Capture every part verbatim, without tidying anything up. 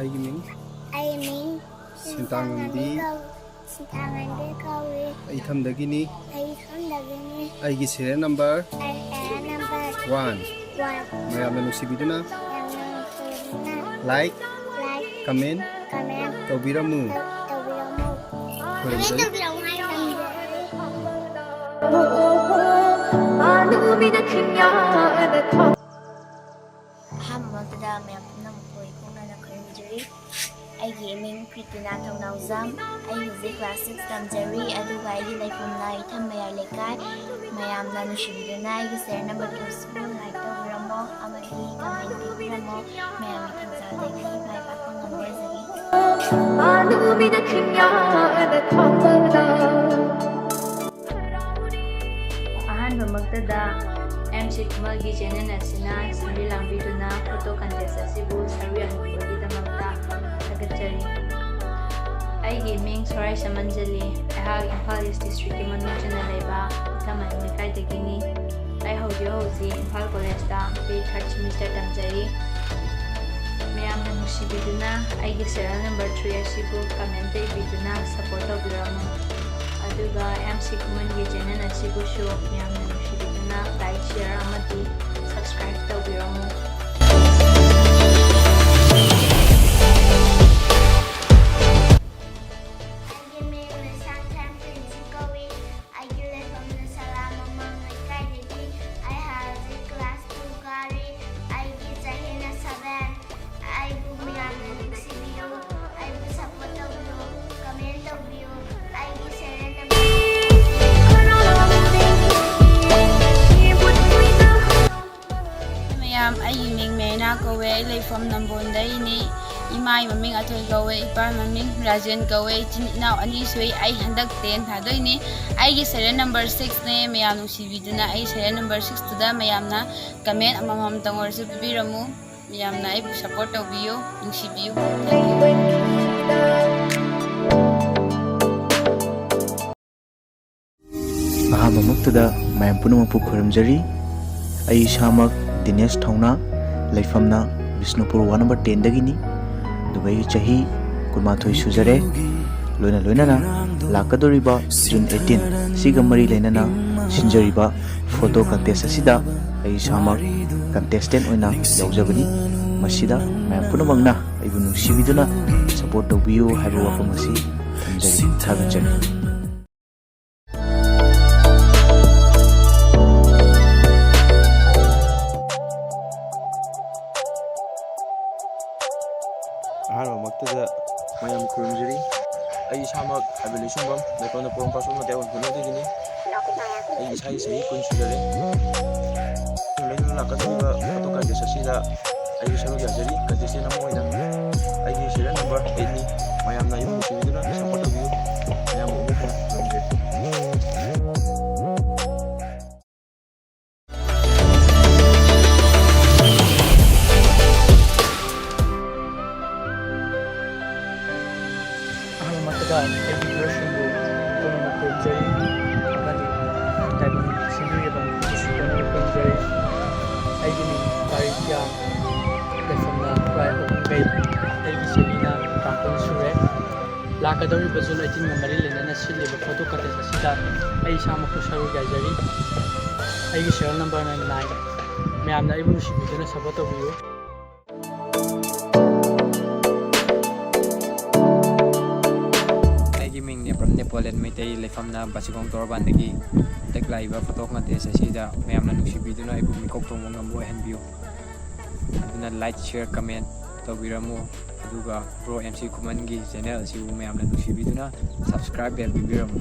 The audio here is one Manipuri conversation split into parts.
ꯑꯩꯒꯤ ꯃꯤꯡ ꯑꯩ ꯃꯤꯡ ꯁꯤꯟꯇꯥꯉꯝꯕꯤ ꯀꯧ- ꯁꯤꯟꯇꯥꯉꯝꯕꯤ ꯀꯧꯏ꯫ ꯏꯊꯝꯗꯒꯤꯅꯤ꯫ ꯑꯩ ꯁꯣꯝꯗꯒꯤꯅꯤ꯫ ꯑꯩꯒꯤ serial number ꯑꯩ serial number one꯫ one꯫ ꯃꯌꯥꯝꯅ ꯅꯨꯡꯁꯤꯕꯤꯗꯨꯅ ꯌꯥꯝꯅ ꯅꯨꯡꯁꯤꯕꯤꯗꯨꯅ like, like, comment comment ꯇꯧꯕꯤꯔꯝꯃꯨ꯫ ꯇꯧꯕꯤꯔꯝꯃꯨ꯫ ꯈꯨꯔꯨꯝꯖꯔꯤ꯫ ꯑꯍꯥꯟꯕꯃꯛꯇꯗ ꯃꯌꯥꯝ ꯄꯨꯝꯅꯃꯛꯄꯨ ꯏꯀꯣꯛꯅꯅ ꯈꯨꯔꯨꯝꯖꯔꯤ꯫ ꯑꯩꯒꯤ ꯏꯃꯤꯡ ꯀ꯭ꯔꯤꯇꯤꯅꯥ ꯊꯧꯅꯥꯎꯖꯝ꯫ ꯑꯩ ꯍꯧꯖꯤꯛ class six ꯇꯝꯖꯔꯤ, ꯑꯗꯨꯒ ꯑꯩꯒꯤ ꯂꯩꯐꯝꯅ ꯏꯊꯝ ꯃꯌꯥꯏ ꯂꯩꯀꯥꯏ꯫ ꯃꯌꯥꯝꯅ ꯅꯨꯡꯁꯤꯕꯤꯗꯨꯅ ꯑꯩꯒꯤ serial number two ꯁꯤꯕꯨ like ꯇꯧꯕꯤꯔꯝꯃꯣ ꯑꯃꯗꯤ comment ꯄꯤꯕꯤꯔꯝꯃꯣ꯫ ꯃꯌꯥꯝꯒꯤ ꯊꯧꯖꯥꯜꯗꯒꯤ ꯃꯥꯏ ꯄꯥꯛꯄ ꯉꯝꯕ ꯑꯣꯏꯖꯒꯦ꯫ ꯑꯍꯥꯟꯕꯃꯛꯇꯗ ꯑꯦꯝ ꯁꯤ ꯈꯨꯃꯜꯒꯤ channel ꯑꯁꯤꯅ ꯁꯤꯟꯕꯤ ꯂꯥꯡꯕꯤꯗꯨꯅ photo contest ꯑꯁꯤꯕꯨ ꯁꯔꯨꯛ ꯌꯥꯅꯤꯡꯕꯒꯤꯗꯃꯛꯇ ꯊꯥꯒꯠꯆꯔꯤ꯫ ꯑꯩꯒꯤ ꯃꯤꯡ ꯁꯣꯔꯥꯏ ꯁꯃꯟꯖꯂꯤ꯫ ꯑꯩꯍꯥꯛ ꯏꯝꯐꯥꯜ East district ꯀꯤ ꯃꯅꯨꯡ ꯆꯟꯅ ꯂꯩꯕ ꯏꯊꯝ ꯃꯌꯥꯏ ꯂꯩꯀꯥꯏꯗꯒꯤꯅꯤ꯫ ꯑꯩ ꯍꯧꯖꯤꯛ ꯍꯧꯖꯤꯛ ꯏꯝꯐꯥꯜ college ꯇ B A third semester ꯇꯝꯖꯔꯤ꯫ ꯃꯌꯥꯝꯅ ꯅꯨꯡꯁꯤꯕꯤꯗꯨꯅ ꯑꯩꯒꯤ serial number three ꯑꯁꯤꯕꯨ comment ꯏꯕꯤꯗꯨꯅ support ꯇꯧꯕꯤꯔꯝꯃꯨ꯫ ꯑꯗꯨꯒ ꯑꯦꯝ ꯁꯤ ꯈꯨꯃꯟꯒꯤ channel ꯑꯁꯤꯕꯨꯁꯨ ꯃꯌꯥꯝꯅ ꯅꯨꯡꯁꯤꯕꯤꯗꯨꯅ like, share ꯑꯃꯗꯤ subscribe ꯇꯧꯕꯤꯔꯝꯃꯨ꯫ ꯑꯩꯒꯤ ꯃꯤꯡ ꯂꯩꯁꯥꯡꯊꯦꯝ ꯄ꯭ꯔꯤꯟꯁꯤ ꯀꯧꯏ꯫ ꯑꯩꯒꯤ ꯂꯩꯐꯝꯅ ꯁꯂꯥ ꯃꯃꯥꯡ ꯂꯩꯀꯥꯏꯗꯒꯤ꯫ ꯑꯩ ꯍꯧꯖꯤꯛ class two ꯀꯥꯔꯤ꯫ ꯑꯩꯒꯤ ꯆꯍꯤꯅ seven꯫ ꯑꯩꯕꯨ ꯃꯌꯥꯝꯅ ꯅꯨꯡꯁꯤꯕꯤꯌꯨ꯫ ꯑꯩꯕꯨ support ꯇꯧꯕꯤꯌꯨ꯫ Comment ꯇꯧꯕꯤꯌꯨ꯫ ꯑꯩꯒꯤ serial number ꯃꯌꯥꯝ, ꯑꯩꯒꯤ ꯃꯤꯡ ꯃꯦꯔꯤꯅꯥ ꯀꯧꯋꯦ꯫ ꯑꯩ ꯂꯩꯐꯝ ꯅꯝꯕꯣꯜꯗꯩꯅꯤ꯫ ꯏꯃꯥꯒꯤ ꯃꯃꯤꯡ ꯑꯊꯣꯏ ꯀꯧꯋꯦ, ꯏꯄꯥꯒꯤ ꯃꯃꯤꯡ ꯔꯥꯖꯦꯟ ꯀꯧꯋꯦ꯫ ꯏꯆꯤꯟ ꯏꯅꯥꯎ ꯑꯅꯤ ꯁꯨꯏ꯫ ꯑꯩ ꯍꯟꯗꯛ ten ꯊꯥꯗꯣꯏꯅꯤ꯫ ꯑꯩꯒꯤ serial number six ꯅꯦ꯫ ꯃꯌꯥꯝ ꯅꯨꯡꯁꯤꯕꯤꯗꯨꯅ ꯑꯩ serial number six ꯇꯨꯗ ꯃꯌꯥꯝꯅ comment ꯑꯃꯃꯝꯇꯪ ꯑꯣꯏꯔꯁꯨ ꯄꯤꯕꯤꯔꯝꯃꯨ꯫ ꯃꯌꯥꯝꯅ ꯑꯩꯕꯨ support ꯇꯧꯕꯤꯌꯨ, ꯅꯨꯡꯁꯤꯕꯤꯌꯨ꯫ Thank you꯫ ꯑꯍꯥꯟꯕꯃꯛꯇꯗ ꯃꯌꯥꯝ ꯄꯨꯝꯅꯃꯛꯄꯨ ꯈꯨꯔꯨꯝꯖꯔꯤ꯫ ꯑꯩ ꯏꯁꯥꯃꯛ ꯗꯤꯅꯦꯁ ꯊꯧꯅꯥ, ꯂꯩꯐꯝꯅ ꯕꯤꯁꯅꯨꯄꯨꯔ ward number ten ꯗꯒꯤꯅꯤ꯫ ꯑꯗꯨꯒ ꯑꯩ ꯆꯍꯤ ꯀꯨꯟꯃꯥꯊꯣꯏ ꯁꯨꯖꯔꯦ꯫ ꯂꯣꯏꯅ ꯂꯣꯏꯅꯅ ꯂꯥꯛꯀꯗꯧꯔꯤꯕ June eighteen ꯁꯤꯒ ꯃꯔꯤ ꯂꯩꯅꯅ ꯁꯤꯟꯖꯔꯤꯕ photo contest ꯑꯁꯤꯗ ꯑꯩ ꯏꯁꯥꯃꯛ contestant ꯑꯣꯏꯅ ꯌꯥꯎꯖꯕꯅꯤ꯫ ꯃꯁꯤꯗ ꯃꯌꯥꯝ ꯄꯨꯝꯅꯃꯛꯅ ꯑꯩꯕꯨ ꯅꯨꯡꯁꯤꯕꯤꯗꯨꯅ support ꯇꯧꯕꯤꯌꯨ ꯍꯥꯏꯕ ꯋꯥꯐꯝ ꯑꯁꯤ ꯊꯝꯖꯔꯤ꯫ ꯊꯥꯒꯠꯆꯔꯤ꯫ ꯑꯍꯥꯟꯕꯃꯛꯇꯗ ꯃꯌꯥꯝ ꯈꯨꯔꯨꯝꯖꯔꯤ꯫ ꯑꯩ ꯏꯁꯥꯃꯛ ꯍꯥꯏꯕ ꯂꯩꯁꯨꯡꯕꯝ, ꯂꯩꯐꯝꯅ ꯄꯣꯔꯣꯝꯄꯥꯠ ꯁꯣꯝ ꯃꯇꯦꯛ ꯑꯣꯏꯅ ꯍꯣꯠꯅꯖꯒꯅꯤ꯫ ꯑꯩ ꯏꯁꯥꯒꯤ ꯆꯍꯤ ꯀꯨꯟ ꯁꯨꯖꯔꯦ꯫ ꯂꯣꯏꯅꯅ ꯂꯥꯛꯀꯗꯧꯔꯤꯕ photo contest ꯑꯁꯤꯗ ꯑꯩꯁꯨ ꯁꯔꯨꯛ ꯌꯥꯖꯔꯤ꯫ Contestant ꯑꯃ ꯑꯣꯏꯅ ꯑꯩꯒꯤ serial number eight ꯅꯤ꯫ ꯃꯌꯥꯝꯅ ꯑꯩꯕꯨ ꯅꯨꯡꯁꯤꯕꯤꯗꯨꯅ support ꯇꯧꯕꯤꯌꯨ꯫ ꯃꯌꯥꯝꯕꯨ ꯑꯃꯨꯛ ꯍꯟꯅ ꯈꯨꯔꯨꯝꯖꯔꯤ꯫ ꯑꯍꯥꯟꯕꯃꯛꯇꯗ ꯑꯩꯒꯤ viewers ꯁꯤꯡꯕꯨ ꯄꯨꯝꯅꯃꯛ ꯈꯨꯔꯨꯝꯖꯔꯤ ꯑꯃꯗꯤ ꯇꯥꯏꯕꯪ ꯁꯤꯟꯕꯤꯔꯤꯕ ꯅꯨꯃꯤꯠ ꯑꯁꯤꯒꯤꯗꯃꯛ ꯈꯨꯔꯨꯝꯖꯔꯤ꯫ ꯑꯩꯒꯤ ꯃꯤꯡ ꯄꯥꯔꯤꯀ꯭ꯌꯥ, ꯂꯩꯐꯝꯅ ꯈꯨꯔꯥꯏ ꯑꯍꯨꯝꯒꯩ, ꯑꯩꯒꯤ ꯆꯍꯤꯅ ꯇꯔꯥꯃꯥꯄꯜ ꯁꯨꯔꯦ꯫ ꯂꯥꯛꯀꯗꯧꯔꯤꯕ June eighteen ꯒ ꯃꯔꯤ ꯂꯩꯅꯅ ꯁꯤꯜꯂꯤꯕ photo contest ꯑꯁꯤꯗ ꯑꯩ ꯏꯁꯥꯃꯛꯁꯨ ꯁꯔꯨꯛ ꯌꯥꯖꯔꯤ꯫ ꯑꯩꯒꯤ serial number ꯅ nine꯫ ꯃꯌꯥꯝꯅ ꯑꯩꯕꯨ ꯅꯨꯡꯁꯤꯕꯤꯗꯨꯅ support ꯇꯧꯕꯤꯌꯨ꯫ ꯑꯩꯒꯤ ꯃꯤꯡ ꯅꯦꯄ꯭ꯔꯝ ꯅꯦꯄꯣꯂꯤꯌꯟ ꯃꯩꯇꯩ, ꯂꯩꯐꯝꯅ ꯕꯥꯁꯤꯈꯣꯡ ꯇꯣꯔꯕꯥꯟꯗꯒꯤ꯫ ꯍꯟꯗꯛ ꯂꯥꯛꯏꯕ photo contest ꯑꯁꯤꯗ ꯃꯌꯥꯝꯅ ꯅꯨꯡꯁꯤꯕꯤꯗꯨꯅ ꯑꯩꯕꯨ ꯃꯤꯀꯣꯛ ꯊꯣꯡꯕ ꯉꯝꯕ ꯑꯣꯏꯍꯟꯕꯤꯌꯨ꯫ ꯑꯗꯨꯅ like, share, comment ꯇꯧꯕꯤꯔꯝꯃꯨ꯫ ꯑꯗꯨꯒ Pro MC ꯈꯨꯃꯟꯒꯤ channel ꯑꯁꯤꯕꯨ ꯃꯌꯥꯝꯅ ꯅꯨꯡꯁꯤꯕꯤꯗꯨꯅ subscribe bell ꯄꯤꯕꯤꯔꯝꯃꯨ꯫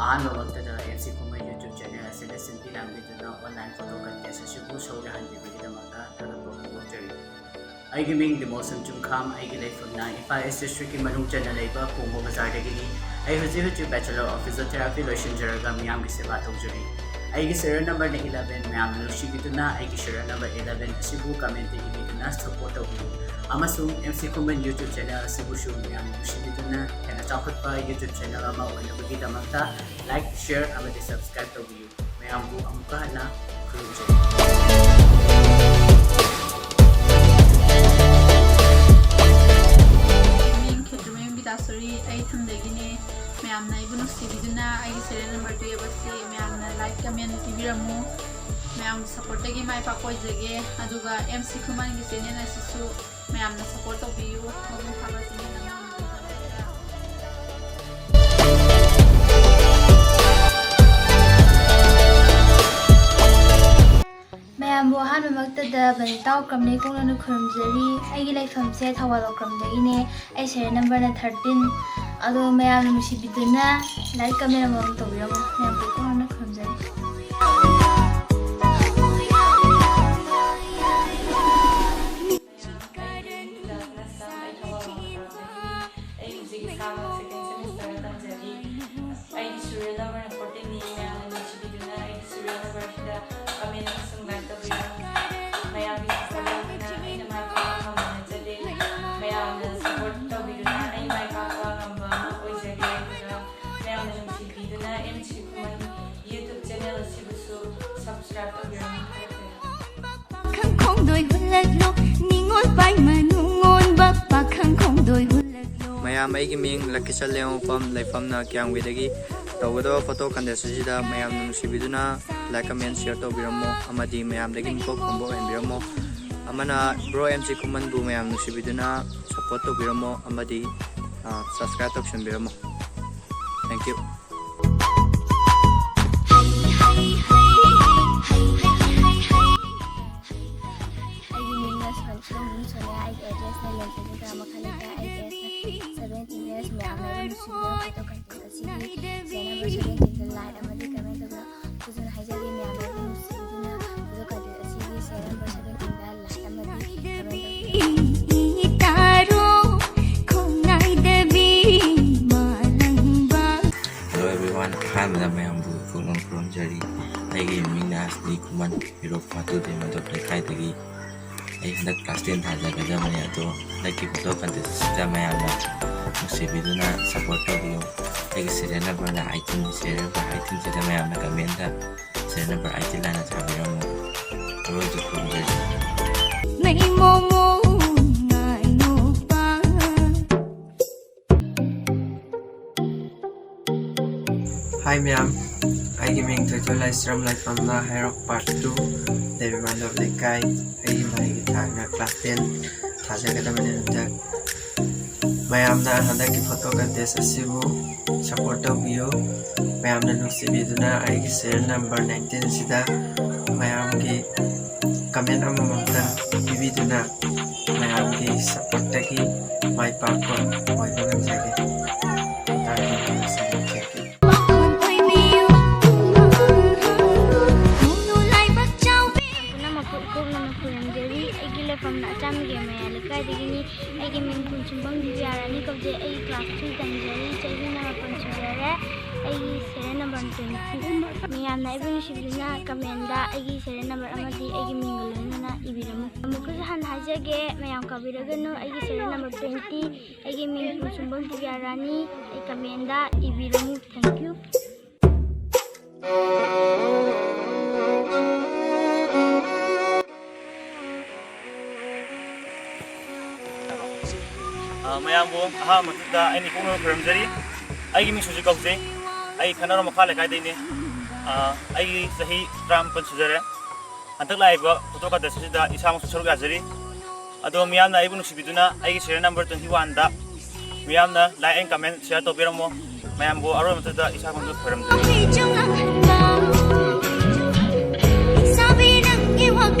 ꯑꯍꯥꯟꯕꯃꯛꯇꯗ MC ꯈꯨꯃꯟ YouTube channel ꯑꯁꯤꯗ ꯁꯤꯟꯕꯤꯔꯝꯕꯤꯗꯨꯅ online photo contest ꯑꯁꯤꯕꯨ ꯁꯔꯨꯛ ꯌꯥꯍꯟꯕꯤꯕꯒꯤꯗꯃꯛꯇ ꯊꯥꯒꯠꯄ ꯐꯣꯡꯗꯣꯛꯆꯔꯤ꯫ ꯑꯩꯒꯤ ꯃꯤꯡ ꯗꯤꯃꯣꯁꯟ ꯆꯨꯡꯈꯥꯝ, ꯑꯩꯒꯤ ꯂꯩꯐꯝꯅ ꯏꯝꯐꯥꯜ East District ꯀꯤ ꯃꯅꯨꯡ ꯆꯟꯅ ꯂꯩꯕ ꯀꯣꯡꯕ ꯕꯖꯥꯔꯗꯒꯤꯅꯤ꯫ ꯑꯩ ꯍꯧꯖꯤꯛ ꯍꯧꯖꯤꯛ Bachelor of Physiotherapy ꯂꯣꯏꯁꯤꯟꯖꯔꯒ ꯃꯤꯌꯥꯝꯒꯤ ꯁꯦꯕꯥ ꯇꯧꯖꯔꯤ꯫ ꯑꯩꯒꯤ serial number ꯅ eleven꯫ ꯃꯌꯥꯝꯅ ꯅꯨꯡꯁꯤꯕꯤꯗꯨꯅ ꯑꯩꯒꯤ serial number eleven ꯑꯁꯤꯕꯨ comment ꯇ ꯏꯕꯤꯗꯨꯅ support ꯇꯧꯕꯤꯌꯨ꯫ ꯑꯃꯁꯨꯡ MC ꯈꯨꯃꯟ YouTube channel ꯑꯁꯤꯕꯨꯁꯨ ꯃꯌꯥꯝꯅ ꯅꯨꯡꯁꯤꯕꯤꯗꯨꯅ ꯍꯦꯟꯅ ꯆꯥꯎꯈꯠꯄ YouTube channel ꯑꯃ ꯑꯣꯏꯅꯕꯒꯤꯗꯃꯛꯇ like, share ꯑꯃꯗꯤ subscribe ꯇꯧꯕꯤꯌꯨ꯫ ꯃꯌꯥꯝꯕꯨ ꯑꯃꯨꯛꯀ ꯍꯟꯅ ꯃꯤꯡ ꯈꯦꯇ꯭ꯔꯤꯃꯌꯨꯝ ꯒꯤꯇꯥꯁꯣꯔꯤ, ꯑꯩ ꯊꯪꯗꯒꯤꯅꯦ꯫ ꯃꯌꯥꯝꯅ ꯑꯩꯕꯨ ꯅꯨꯡꯁꯤꯕꯤꯗꯨꯅ ꯑꯩꯒꯤ serial number twelve ꯑꯁꯤ ꯃꯌꯥꯝꯅ like, comment ꯄꯤꯕꯤꯔꯝꯃꯨ꯫ ꯃꯌꯥꯝꯒꯤ supportꯇꯒꯤ ꯃꯥꯏ ꯄꯥꯛꯄ ꯑꯣꯏꯖꯒꯦ꯫ ꯑꯗꯨꯒ ꯑꯦꯝ ꯁꯤ ꯈꯨꯃꯟꯒꯤ channel ꯑꯁꯤꯁꯨ ꯃꯌꯥꯝꯅ support ꯇꯧꯕꯤꯌꯨ꯫ ꯃꯄꯨꯡ ꯐꯥꯕ ꯆꯤꯡꯃꯤꯟꯅ ꯉꯝꯅꯕ ꯍꯣꯠꯅꯖꯔꯛꯀꯦ꯫ ꯃꯌꯥꯝꯕꯨ ꯑꯍꯥꯟꯕꯃꯛꯇꯗ ꯕꯅꯤꯇꯥ ꯑꯣꯀ꯭ꯔꯝꯅ ꯏꯀꯣꯛꯅꯅ ꯈꯨꯔꯨꯝꯖꯔꯤ꯫ ꯑꯩꯒꯤ ꯂꯩꯐꯝꯁꯦ ꯊꯧꯕꯥꯜ ꯑꯣꯀ꯭ꯔꯝꯗꯒꯤꯅꯦ꯫ ꯑꯩ serial numberꯅ thirteen꯫ ꯑꯗꯣ ꯃꯌꯥꯝꯅ ꯅꯨꯡꯁꯤꯕꯤꯗꯨꯅ like, comment ꯑꯃꯃꯝ ꯇꯧꯕꯤꯔꯝꯃꯨ꯫ ꯃꯌꯥꯝꯕꯨ ꯏꯀꯣꯛꯅꯅ ꯈꯨꯔꯨꯝꯖꯔꯤ꯫ ꯑꯩ ꯍꯧꯖꯤꯛ ꯏꯁꯥꯃꯛ second semesterꯗ ꯇꯝꯖꯔꯤ꯫ ꯑꯩꯒꯤ serial numberꯅ fourteenꯅꯤ꯫ ꯃꯌꯥꯝꯅ ꯅꯨꯡꯁꯤꯕꯤꯗꯨꯅ ꯑꯩꯒꯤ serial numberꯁꯤꯗ comment ꯑꯃꯁꯨꯡ like ꯇꯧꯕꯤꯔꯝꯃꯨ꯫ ꯃꯌꯥꯝꯒꯤ support ꯌꯥꯎꯗꯅ ꯑꯩꯅ ꯃꯥꯏ ꯄꯥꯛꯄ ꯉꯝꯕ ꯅꯠꯆꯗꯦ꯫ ꯃꯌꯥꯝꯅ support ꯇꯧꯕꯤꯗꯨꯅ ꯑꯩ ꯃꯥꯏ ꯄꯥꯛꯄ ꯉꯝꯕ ꯑꯃ ꯑꯣꯏꯖꯒꯦ꯫ ꯑꯗꯨꯒ ꯃꯌꯥꯝꯅ ꯅꯨꯡꯁꯤꯕꯤꯗꯨꯅ M C Khuman YouTube channel ꯑꯁꯤꯕꯨꯁꯨ subscribe ꯇꯧꯕꯤꯔꯝꯃꯨ꯫ ꯄꯥꯈꯪ ꯈꯣꯡꯗꯣꯏ ꯍꯨꯜꯂꯛꯂꯣ, ꯅꯤꯡꯉꯣꯜ ꯄꯥꯏꯃ ꯅꯨꯡꯉꯣꯟꯕ, ꯄꯥꯈꯪ ꯈꯣꯡꯗꯣꯏ ꯍꯨꯜꯂꯛꯂꯣ꯫ ꯃꯌꯥꯝ, ꯑꯩꯒꯤ ꯃꯤꯡ ꯂꯛꯀꯤꯆꯟ ꯂꯦꯡꯉꯣꯛꯄꯝ, ꯂꯩꯐꯝꯅ ꯀꯤꯌꯥꯝꯒꯩꯗꯒꯤ꯫ ꯇꯧꯒꯗꯕ photo contest ꯑꯁꯤꯗ ꯃꯌꯥꯝꯅ ꯅꯨꯡꯁꯤꯕꯤꯗꯨꯅ like, comment, share ꯇꯧꯕꯤꯔꯝꯃꯣ ꯑꯃꯗꯤ ꯃꯌꯥꯝꯗꯒꯤ ꯃꯤꯀꯣꯛ ꯈꯨꯝꯕ ꯑꯣꯏꯍꯟꯕꯤꯔꯝꯃꯣ꯫ ꯑꯃꯅ bro ꯑꯦꯝ ꯁꯤ ꯈꯨꯃꯟꯕꯨ ꯃꯌꯥꯝ ꯅꯨꯡꯁꯤꯕꯤꯗꯨꯅ support ꯇꯧꯕꯤꯔꯝꯃꯣ ꯑꯃꯗꯤ, ꯑ, subscribe ꯇꯧꯁꯟꯕꯤꯔꯝꯃꯣ꯫ Thank you꯫ ꯑꯩꯒꯤ ꯃꯤꯡꯅ ꯁꯣꯟ-, ꯁꯤꯂꯣꯡꯗꯒꯤ ꯁꯣꯅꯤꯌꯥ꯫ ꯑꯩꯒꯤ addressꯅ ꯂꯦꯟꯆꯦꯟꯕꯤ ꯒ꯭ꯔꯥꯝ ꯃꯈꯥ ꯂꯩꯀꯥꯏ꯫ ꯑꯩꯒꯤ ageꯅ seventeen years꯫ ꯃꯌꯥꯝꯅ ꯑꯩꯕꯨ ꯅꯨꯡꯁꯤꯕꯤꯗꯨꯅ photo contest ꯑꯁꯤꯒꯤ serial number seventeenꯗ like ꯑꯃꯗꯤ comment ꯇꯧꯕꯤꯌꯨ꯫ ꯍꯧꯖꯤꯛ ꯍꯥꯏꯖꯔꯤ, ꯃꯌꯥꯝꯅ ꯑꯩꯕꯨ ꯅꯨꯡꯁꯤꯕꯤꯗꯨꯅ photo contest ꯑꯁꯤꯒꯤ serial number seventeenꯗ like ꯑꯃꯗꯤ comment ꯇꯧꯕꯤꯌꯨ꯫ ꯇꯥꯔꯣ ꯈꯣꯡꯅꯥꯏꯗꯕꯤ ꯃꯥꯂꯪꯕ꯫ Hello everyone, ꯑꯍꯥꯟꯕꯗ ꯃꯌꯥꯝꯕꯨ ꯏꯀꯣꯛꯅ ꯈꯨꯔꯨꯝꯖꯔꯤ꯫ ꯑꯩꯒꯤ ꯃꯤꯡꯅ ꯑꯁꯅꯤ ꯈꯨꯃꯟ, ꯍꯤꯔꯣꯛ ꯐꯥꯇꯨ ꯗꯦꯃꯗꯣꯞ ꯂꯩꯀꯥꯏꯗꯒꯤ꯫ ꯑꯩ ꯍꯟꯗꯛ class ten ꯊꯥꯖꯒꯗꯕꯅꯤ, ꯑꯗꯣ ꯍꯟꯗꯛꯀꯤ photo contest ꯑꯁꯤꯗ ꯃꯌꯥꯝꯅ ꯅꯨꯡꯁꯤꯕꯤꯗꯨꯅ support ꯇꯧꯕꯤꯌꯨ꯫ ꯑꯩꯒꯤ serial numberꯅ eighteen, serial number eighteenꯁꯤꯗ ꯃꯌꯥꯝꯅ commentꯇ serial number eighteen ꯂꯥꯟꯅ ꯊꯥꯕꯤꯔꯝꯃꯨ꯫ ꯑꯔꯣꯏꯕ ꯈꯨꯔꯨꯝꯖꯔꯤ꯫ ꯍꯥꯏ ꯃꯌꯥꯝ, ꯑꯩꯒꯤ ꯃꯤꯡ ꯊꯣꯏꯊꯣꯏ ꯂꯥꯏꯁ꯭ꯔꯝ, ꯂꯥꯏꯐꯝꯅ ꯍꯩꯔꯣꯛ part two, ꯗꯦꯕꯤꯃꯥꯟꯗꯣꯞ ꯂꯩꯀꯥꯏ꯫ ꯑꯩꯒꯤ ꯃꯍꯩꯒꯤ ꯊꯥꯛꯅ class ten ꯊꯥꯖꯒꯗꯕꯅꯤ ꯍꯟꯗꯛ꯫ ꯃꯌꯥꯝꯅ ꯍꯟꯗꯛꯀꯤ photo contest ꯑꯁꯤꯕꯨ support ꯇꯧꯕꯤꯌꯨ꯫ ꯃꯌꯥꯝꯅ ꯅꯨꯡꯁꯤꯕꯤꯗꯨꯅ ꯑꯩꯒꯤ serial number nineteenꯁꯤꯗ ꯃꯌꯥꯝꯒꯤ comment ꯑꯃꯃꯝꯇꯪ ꯄꯤꯕꯤꯗꯨꯅ ꯃꯌꯥꯝꯒꯤ supportꯇꯒꯤ ꯃꯥꯏ ꯄꯥꯛꯄ ꯑꯣꯏꯕ ꯉꯝꯖꯒꯦ꯫ ꯃꯇꯥꯡ ꯀꯨꯏꯅ ꯅꯨꯡꯁꯤꯕꯤꯔꯛꯀꯦ꯫ ꯄꯨꯝꯅꯃꯛꯄꯨ ꯏꯀꯣꯛꯅꯅ ꯈꯨꯔꯨꯝꯖꯔꯤ꯫ ꯑꯩꯒꯤ ꯂꯩꯐꯝꯅ ꯑꯆꯥꯝꯃꯤꯒꯤ ꯃꯌꯥꯏ ꯂꯩꯀꯥꯏꯗꯒꯤꯅꯤ꯫ ꯑꯩꯒꯤ ꯃꯤꯡ ꯄꯨꯟꯁꯤꯟꯐꯝ ꯕꯤꯗ꯭ꯌꯥꯔꯥꯅꯤ ꯀꯧꯖꯩ꯫ ꯑꯩ class two ꯇꯝꯖꯔꯤ꯫ ꯆꯍꯤꯅ ꯃꯥꯄꯟ ꯁꯨꯖꯔꯦ꯫ ꯑꯩꯒꯤ serial number twenty꯫ ꯃꯌꯥꯝꯅ ꯑꯩꯕꯨ ꯅꯨꯡꯁꯤꯕꯤꯗꯨꯅ commentꯗ ꯑꯩꯒꯤ serial number ꯑꯃꯗꯤ ꯑꯩꯒꯤ ꯃꯤꯡꯒ ꯂꯣꯏꯅꯅ ꯏꯕꯤꯔꯝꯃꯨ꯫ ꯑꯃꯨꯛꯀꯁꯨ ꯍꯟꯅ ꯍꯥꯏꯖꯒꯦ, ꯃꯌꯥꯝ ꯀꯥꯎꯕꯤꯔꯒꯅꯨ, ꯑꯩꯒꯤ serial number twenty, ꯑꯩꯒꯤ ꯃꯤꯡ ꯄꯨꯟꯁꯤꯟꯐꯝ ꯕꯤꯗ꯭ꯌꯥꯔꯥꯅꯤ, ꯑꯩ commentꯗ ꯏꯕꯤꯔꯝꯃꯨ꯫ Thank you꯫ ꯑ, ꯃꯌꯥꯝꯕꯨ ꯑꯍꯥꯟꯕꯗ ꯑꯩꯅ ꯏꯀꯣꯛꯅꯅ ꯈꯨꯔꯨꯝꯖꯔꯤ꯫ ꯑꯩꯒꯤ ꯃꯤꯡ ꯁꯨꯖꯤꯠ ꯀꯧꯖꯩ꯫ ꯑꯩ ꯈꯅꯥꯔꯣꯝ ꯃꯈꯥ ꯂꯩꯀꯥꯏꯗꯩꯅꯤ꯫ ꯑ, ꯑꯩꯒꯤ ꯆꯍꯤ ꯇꯔꯥꯃꯥꯄꯟ ꯁꯨꯖꯔꯦ꯫ ꯍꯟꯗꯛ ꯂꯥꯛꯏꯕ photo contest ꯑꯁꯤꯗ ꯏꯁꯥꯃꯛꯁꯨ ꯁꯔꯨꯛ ꯌꯥꯖꯔꯤ꯫ ꯑꯗꯣ ꯃꯤꯌꯥꯝꯅ ꯑꯩꯕꯨ ꯅꯨꯡꯁꯤꯕꯤꯗꯨꯅ ꯑꯩꯒꯤ serial number twenty oneꯗ ꯃꯤꯌꯥꯝꯅ like and comment, share ꯇꯧꯕꯤꯔꯝꯃꯣ꯫ ꯃꯌꯥꯝꯕꯨ ꯑꯔꯣꯏꯕꯗꯨꯗ ꯏꯁꯥ ꯈꯪꯗꯨꯅ ꯈꯣꯏꯔꯝꯖꯔꯤ꯫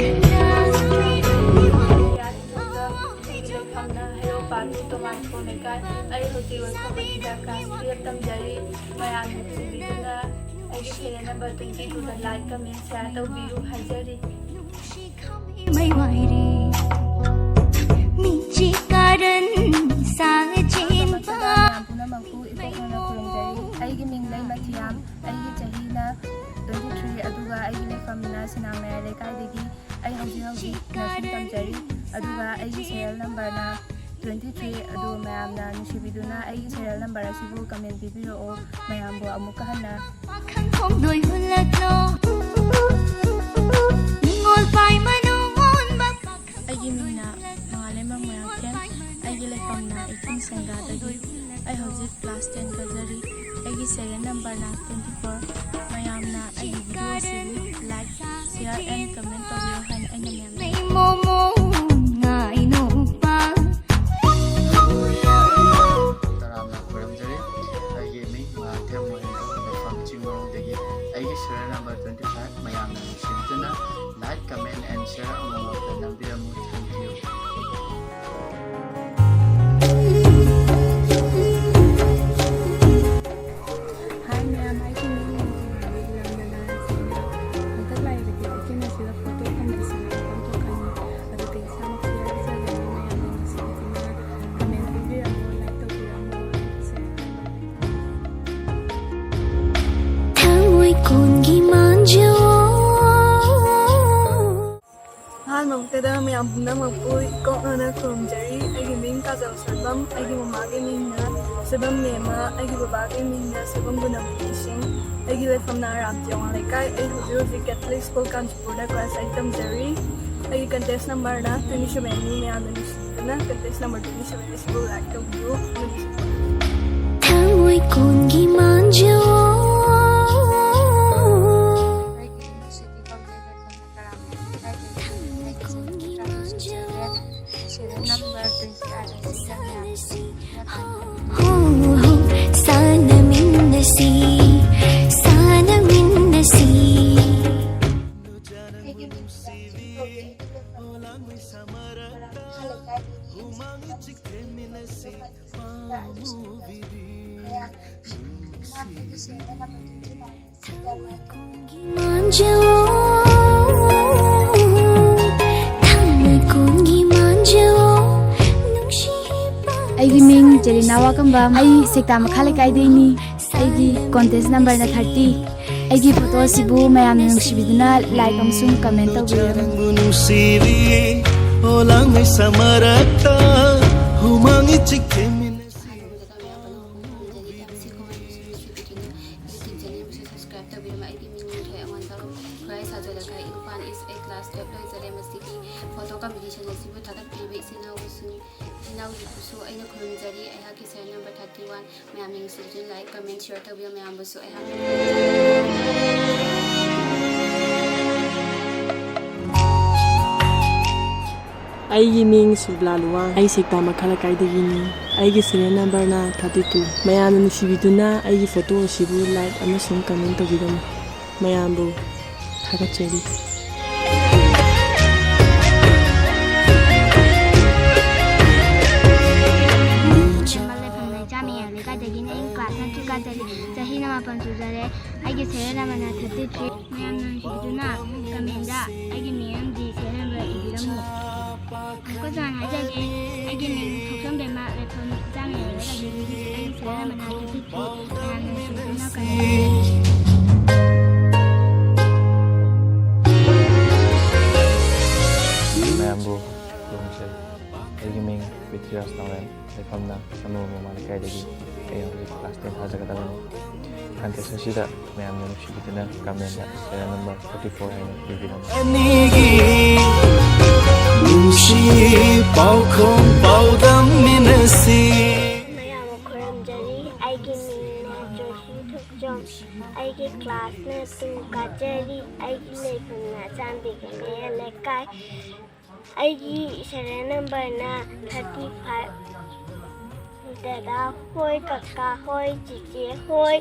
ꯂꯩꯐꯝꯅ ꯍꯩꯔꯣꯛ part two ꯇꯣꯉꯥꯟꯈꯣꯡ ꯂꯩꯀꯥꯏ꯫ ꯑꯩ ꯍꯧꯖꯤꯛ ꯑꯣꯏꯅ ꯈꯣꯡꯕꯒꯤꯗ class twelve ꯇꯝꯖꯔꯤ꯫ ꯃꯌꯥꯝꯅ ꯅꯨꯡꯁꯤꯕꯤꯗꯨꯅ ꯑꯩꯒꯤ serial number twenty twoꯗ like, comment, share ꯇꯧꯕꯤꯌꯨ ꯍꯥꯏꯖꯔꯤ꯫ ꯃꯌꯥꯝ ꯄꯨꯝꯅꯃꯛꯄꯨ ꯏꯀꯣꯛꯅꯅ ꯈꯨꯔꯨꯝꯖꯔꯤ꯫ ꯑꯩꯒꯤ ꯃꯤꯡ ꯂꯩꯃꯊꯤꯌꯥꯝ, ꯑꯩꯒꯤ ꯆꯍꯤꯅ twenty three, ꯑꯗꯨꯒ ꯑꯩꯒꯤ ꯂꯩꯐꯝꯅ ꯁꯤꯅꯥꯃꯌꯥꯏ ꯂꯩꯀꯥꯏꯗꯒꯤ꯫ ꯑꯩ ꯍꯧꯖꯤꯛ ꯍꯧꯖꯤꯛ nursing ꯇꯝꯖꯔꯤ, ꯑꯗꯨꯒ ꯑꯩꯒꯤ serial numberꯅ ꯇ꯭ꯋꯦꯟꯇꯤ ꯊ꯭ꯔꯤ꯫ ꯑꯗꯨ ꯃꯌꯥꯝꯅ ꯅꯨꯡꯁꯤꯕꯤꯗꯨꯅ ꯑꯩꯒꯤ serial number ꯑꯁꯤꯕꯨ comment ꯄꯤꯕꯤꯔꯛꯑꯣ꯫ ꯃꯌꯥꯝꯕꯨ ꯑꯃꯨꯛꯀ ꯍꯟꯅ ꯑꯩꯒꯤ ꯃꯤꯡꯅ ꯃꯉꯥꯂꯩꯃ ꯃꯣꯏꯔꯥꯡꯊꯦꯝ꯫ ꯑꯩꯒꯤ ꯂꯩꯐꯝꯅ ꯏꯊꯤꯟ ꯁꯦꯡꯒꯥꯗꯒꯤ꯫ ꯑꯩ ꯍꯧꯖꯤꯛ class ten ꯀꯥꯖꯔꯤ꯫ ꯑꯩꯒꯤ serial numberꯅ twenty four꯫ ꯃꯌꯥꯝꯅ ꯑꯩꯒꯤ video ꯑꯁꯤꯕꯨ like, share and comment ꯇꯧꯕꯤꯌꯨ ꯍꯥꯏꯅ ꯑꯩꯅ ꯃꯌꯥꯝꯗ ꯇꯔꯥꯝꯅ ꯈꯨꯔꯨꯝꯖꯔꯤ꯫ ꯑꯩꯒꯤ ꯃꯤꯡ ꯃꯣꯏꯔꯥꯡꯊꯦꯝ ꯃꯣꯏꯔꯥꯡꯊꯦꯝ, ꯂꯩꯐꯝ ꯆꯤꯡꯃꯔꯣꯡꯗꯒꯤ꯫ ꯑꯩꯒꯤ serial number twenty five꯫ ꯃꯌꯥꯝꯅ ꯅꯨꯡꯁꯤꯕꯤꯗꯨꯅ like, comment and share ꯑꯃꯃꯝꯇ ꯅꯝꯕꯤꯔꯝꯃꯨ꯫ Thank you꯫ Hi ꯃꯌꯥꯝ, ꯑꯩꯒꯤ ꯃꯤꯡ ꯃꯣꯟꯇꯦꯅ ꯂꯝꯗ ꯅꯥꯔꯛꯁꯤꯅ ꯍꯟꯗꯛ ꯂꯥꯛꯏꯕ date eighteen ꯑꯁꯤꯗ photo ꯐꯪꯕꯁꯤꯅ ꯄꯥꯡꯊꯣꯛꯀꯅꯤ꯫ ꯑꯗꯨꯗ ꯏꯁꯥꯃꯛꯁꯨ ꯌꯥꯎꯖꯒꯅꯤ꯫ ꯃꯌꯥꯝꯅ ꯅꯨꯡꯁꯤꯕꯤꯗꯨꯅ comment ꯄꯤꯕꯤꯔꯝꯃꯣ, like ꯇꯧꯕꯤꯔꯝꯃꯣ, share ꯊꯃꯣꯏ ꯀꯣꯟꯒꯤ ꯃꯥꯟꯖꯧ꯫ ꯑꯍꯥꯟꯕꯃꯛꯇꯗ ꯃꯌꯥꯝ ꯄꯨꯝꯅꯃꯛꯄꯨ ꯏꯀꯣꯛꯅꯅ ꯈꯨꯔꯨꯝꯖꯔꯤ꯫ ꯑꯩꯒꯤ ꯃꯤꯡ ꯀꯥꯖꯜ ꯁꯣꯏꯕꯝ, ꯑꯩꯒꯤ ꯃꯃꯥꯒꯤ ꯃꯤꯡꯅ ꯁꯣꯏꯕꯝ ꯃꯦꯝꯃ, ꯑꯩꯒꯤ ꯕꯕꯥꯒꯤ ꯃꯤꯡꯅ ꯁꯣꯏꯕꯝ ꯒꯨꯅꯃꯨꯔꯇꯤ ꯁꯤꯡ꯫ ꯑꯩꯒꯤ ꯂꯩꯐꯝꯅ ꯑꯔꯥꯝ ꯇꯤꯌꯣꯡ ꯂꯩꯀꯥꯏ꯫ ꯑꯩ ꯍꯧꯖꯤꯛ ꯍꯧꯖꯤꯛ Catholic School ꯀꯥꯟꯆꯤꯄꯨꯔꯗ class eight ꯇꯝꯖꯔꯤ꯫ ꯑꯩꯒꯤ contest numberꯅ twenty sevenꯅꯤ꯫ ꯃꯌꯥꯝꯅ ꯅꯨꯡꯁꯤꯕꯤꯗꯨꯅ contest number twenty seven ꯑꯁꯤꯕꯨ like ꯇꯧꯕꯤꯌꯨ꯫ ꯊꯃꯣꯏ ꯀꯣꯟꯒꯤ ꯃꯥꯟꯖꯧ꯫ ꯑꯩꯒꯤ ꯃꯤꯡ ꯁꯤꯗꯤ ꯀꯧꯖꯩ, ꯂꯩꯐꯝꯅ ꯀꯔꯥꯝ ꯂꯩꯀꯥꯏꯗꯒꯤ꯫ ꯑꯩꯒꯤ ꯆꯍꯤ ꯇꯔꯥꯇꯔꯨꯛ ꯁꯨꯖꯔꯦ꯫ Serial number twenty eight ꯑꯁꯤꯗ ꯃꯌꯥꯝ ꯍꯣ, ꯍꯣ, ꯁꯥꯟꯅꯃꯤꯟꯅꯁꯤ, ꯁꯥꯟꯅꯃꯤꯟꯅꯁꯤ꯫ ꯑꯩꯒꯤ ꯃꯤꯡ ꯁꯤꯗꯥ ꯀꯧꯖꯩ, ꯑꯩꯒꯤ ꯂꯩꯐꯝꯅ ꯀꯔꯥꯝ ꯃꯈꯥ ꯂꯩꯀꯥꯏꯗꯒꯤ꯫ ꯑꯩꯒꯤ ꯆꯍꯤ ꯇꯔꯥꯇꯔꯨꯛ ꯁꯨꯖꯔꯦ꯫ ꯑꯩꯒꯤ serial number ꯁꯤꯗ ꯑꯩꯒꯤ ꯃꯌꯥꯝꯅ ꯅꯨꯡꯁꯤꯕꯤꯗꯨꯅ ꯃꯥ ꯑꯩꯒꯤ serial number ꯇ꯭ꯋꯦꯟꯇꯤ ꯅꯥꯏꯟ꯫ ꯑꯩꯒꯤ ꯃꯤꯡ ꯖꯦꯔꯤꯅꯥ ꯋꯥꯀꯝꯕꯝ꯫ ꯑꯩ ꯁꯦꯛꯇꯥ ꯃꯈꯥ ꯂꯩꯀꯥꯏꯗꯩꯅꯤ꯫ ꯑꯩꯒꯤ contest numberꯅ thirty꯫ ꯑꯩꯒꯤ photo ꯑꯁꯤꯕꯨ ꯃꯌꯥꯝꯅ ꯅꯨꯡꯁꯤꯕꯤꯗꯨꯅ like ꯑꯃꯁꯨꯡ comment ꯇꯧꯕꯤꯔꯝꯃꯨ꯫ ꯅꯪꯕꯨ ꯅꯨꯡꯁꯤꯔꯤ, ꯑꯣ ꯂꯥꯡꯃꯩ ꯁꯃꯔꯛꯇ ꯃꯥꯡꯉꯤ ꯆꯤꯛꯊꯦꯝꯃꯤꯟꯅꯁꯤ꯫ ꯑꯍꯥꯟꯕꯗ ꯃꯌꯥꯝ ꯄꯨꯝꯅꯃꯛꯄꯨ ꯈꯨꯔꯨꯝꯖꯔꯤ꯫ ꯇꯥꯡꯁꯤ ꯈꯨꯃꯟ ꯃꯨꯁꯨ ꯃꯨꯁꯨ ꯄꯤꯗꯨꯅ YouTube channel ꯑꯃꯁꯨ subscribe ꯇꯧꯕꯤꯔꯝꯕ꯫ ꯑꯩꯒꯤ ꯃꯤꯡ ꯃꯤꯡꯊꯣꯏ ꯑꯉꯣꯟꯗꯧ, ꯈꯨꯔꯥꯏ ꯁꯥꯖꯣ ꯂꯩꯀꯥꯏ, Imphal East eight class twelve ꯂꯣꯏꯖꯔꯦ꯫ ꯃꯁꯤꯒꯤ photo competition ꯑꯁꯤꯕꯨ ꯊꯥꯒꯠꯄꯤꯔꯤꯕ ꯏꯆꯤꯟ ꯏꯅꯥꯎꯕꯨꯁꯨ, ꯏꯆꯤꯟ ꯏꯅꯥꯎꯁꯤꯡꯕꯨꯁꯨ ꯑꯩꯅ ꯈꯨꯔꯨꯝꯖꯔꯤ꯫ ꯑꯩꯍꯥꯛꯀꯤ serial number thirty one꯫ ꯃꯌꯥꯝ ꯌꯦꯡꯁꯤꯟꯕꯤꯗꯨꯅ like, comment, share ꯇꯧꯕꯤꯌꯨ꯫ ꯃꯌꯥꯝꯕꯨꯁꯨ ꯑꯩꯍꯥꯛꯅ ꯈꯨꯔꯨꯝꯖꯔꯤ꯫ ꯑꯩꯒꯤ ꯃꯤꯡ ꯁꯨꯕꯂꯥ ꯂꯨꯋꯥꯡ꯫ ꯑꯩ ꯁꯦꯛꯇꯥ ꯃꯈꯥ ꯂꯩꯀꯥꯏꯗꯒꯤꯅꯤ꯫ ꯑꯩꯒꯤ serial numberꯅ thirty two꯫ ꯃꯌꯥꯝꯅ ꯅꯨꯡꯁꯤꯕꯤꯗꯨꯅ ꯑꯩꯒꯤ photo ꯑꯁꯤꯕꯨ like ꯑꯃꯁꯨꯡ comment ꯇꯧꯕꯤꯔꯝꯃꯨ꯫ ꯃꯌꯥꯝꯕꯨ ꯊꯥꯒꯠꯆꯔꯤ꯫ ꯂꯩꯐꯝ ꯂꯩꯆꯥ ꯃꯌꯥꯝ ꯂꯩꯀꯥꯏꯗꯒꯤꯅ ꯑꯩ classꯅ three ꯀꯥꯖꯔꯤ꯫ ꯆꯍꯤꯅ ꯃꯥꯄꯟ ꯁꯨꯖꯔꯦ꯫ ꯑꯩꯒꯤ serial numberꯅ thirty three꯫ ꯃꯌꯥꯝꯅ ꯅꯨꯡꯁꯤꯕꯤꯗꯨꯅ commentꯗ ꯑꯩꯒꯤ ꯃꯤꯡ ꯑꯃꯗꯤ serial number ꯏꯕꯤꯔꯝꯃꯨ꯫ ꯑꯃꯨꯛꯀꯁꯨ ꯍꯥꯟꯅ ꯍꯥꯏꯖꯒꯦ, ꯑꯩꯒꯤ ꯃꯤꯡ ꯊꯣꯛꯆꯝꯕꯦꯝꯃ, ꯂꯩꯐꯝ ꯆꯥꯝꯃ ꯌꯧꯔꯦ ꯀꯥꯏꯕꯤꯔꯤꯁꯤ꯫ ꯑꯩꯒꯤ serial numberꯅ thirty three꯫ ꯃꯌꯥꯝꯅ ꯅꯨꯡꯁꯤꯕꯤꯗꯨꯅ ꯀꯟꯅ ꯃꯌꯥꯝꯕꯨ ꯈꯨꯔꯨꯝꯖꯔꯤ꯫ ꯑꯩꯒꯤ ꯃꯤꯡ ꯄ꯭ꯔꯤꯊꯤꯔꯥꯖ ꯅꯥꯎꯔꯦꯝ, ꯂꯩꯐꯝꯅ ꯁꯃꯨꯔꯣꯝ ꯃꯃꯥ ꯂꯩꯀꯥꯏꯗꯒꯤ꯫ ꯑꯩ ꯍꯧꯖꯤꯛ class ten ꯊꯥꯖꯒꯗꯕꯅꯤ꯫ Contest ꯑꯁꯤꯗ ꯃꯌꯥꯝꯅ ꯅꯨꯡꯁꯤꯕꯤꯗꯨꯅ commentꯗ serial number thirty four ꯍꯥꯏꯅ ꯏꯕꯤꯔꯝꯃꯨ꯫ ꯑꯅꯤꯒꯤ ꯅꯨꯡꯁꯤ ꯄꯥꯎꯈꯣꯡ ꯄꯥꯎꯗꯝꯃꯤꯟꯅꯁꯤ꯫ ꯃꯌꯥꯝꯕꯨ ꯈꯨꯔꯨꯝꯖꯔꯤ꯫ ꯑꯩꯒꯤ ꯃꯤꯡꯅ ꯖꯣꯏꯁꯤ ꯊꯣꯛꯆꯣꯝ꯫ ꯑꯩꯒꯤ classꯅ two ꯀꯥꯖꯔꯤ꯫ ꯑꯩꯒꯤ ꯂꯩꯐꯝꯅ ꯆꯥꯟꯗꯦꯜꯒꯤ ꯃꯌꯥꯏ ꯂꯩꯀꯥꯏ꯫ ꯑꯩꯒꯤ serial numberꯅ thirty five꯫ ꯗꯗꯥ ꯍꯣꯏ, ꯀꯀꯥ ꯍꯣꯏ, ꯆꯤꯆꯦ ꯍꯣꯏ,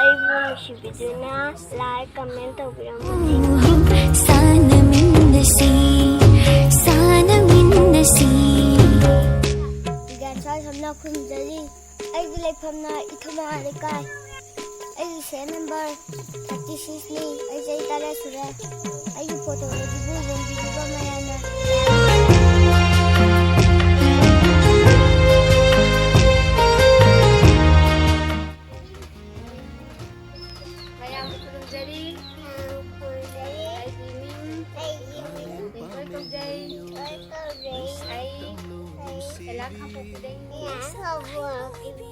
ꯑꯩꯕꯨ ꯅꯨꯡꯁꯤꯕꯤꯗꯨꯅ like, comment ꯇꯧꯕꯤꯔꯝꯃꯨ꯫ ꯁꯥꯟꯅꯃꯤꯟꯅꯁꯤ, ꯁꯥꯟꯅꯃꯤꯟꯅꯁꯤ꯫ ꯒ꯭ꯌꯥꯟꯁꯥꯏ ꯁꯝꯅ ꯈꯨꯔꯨꯝꯖꯔꯤ꯫ ꯑꯩꯒꯤ ꯂꯩꯐꯝꯅ ꯏꯊꯨꯃ ꯂꯩꯀꯥꯏ꯫ ꯑꯩꯒꯤ serial number thirty sixꯅꯤ꯫ ꯑꯩ ꯆꯍꯤ ꯇꯔꯦꯠ ꯁꯨꯔꯦ꯫ ꯑꯩꯒꯤ photo ꯑꯁꯤꯕꯨ ꯌꯦꯡꯕꯤꯔꯤꯕ ꯃꯌꯥꯝꯅ ꯃꯌꯥꯝꯕꯨ ꯈꯨꯔꯨꯝꯖꯔꯤ꯫ ꯑꯩꯒꯤ ꯃꯤꯡ ꯂꯤꯟꯊꯣꯏ ꯀꯧꯖꯩ꯫ ꯑꯩ ꯂꯩꯂꯥ ꯈꯥꯡꯄꯣꯛꯄꯤꯗꯒꯤꯅꯤ꯫ ꯂꯩꯂꯥ ꯈꯥꯡꯄꯣꯛꯄꯤꯗꯒꯤ꯫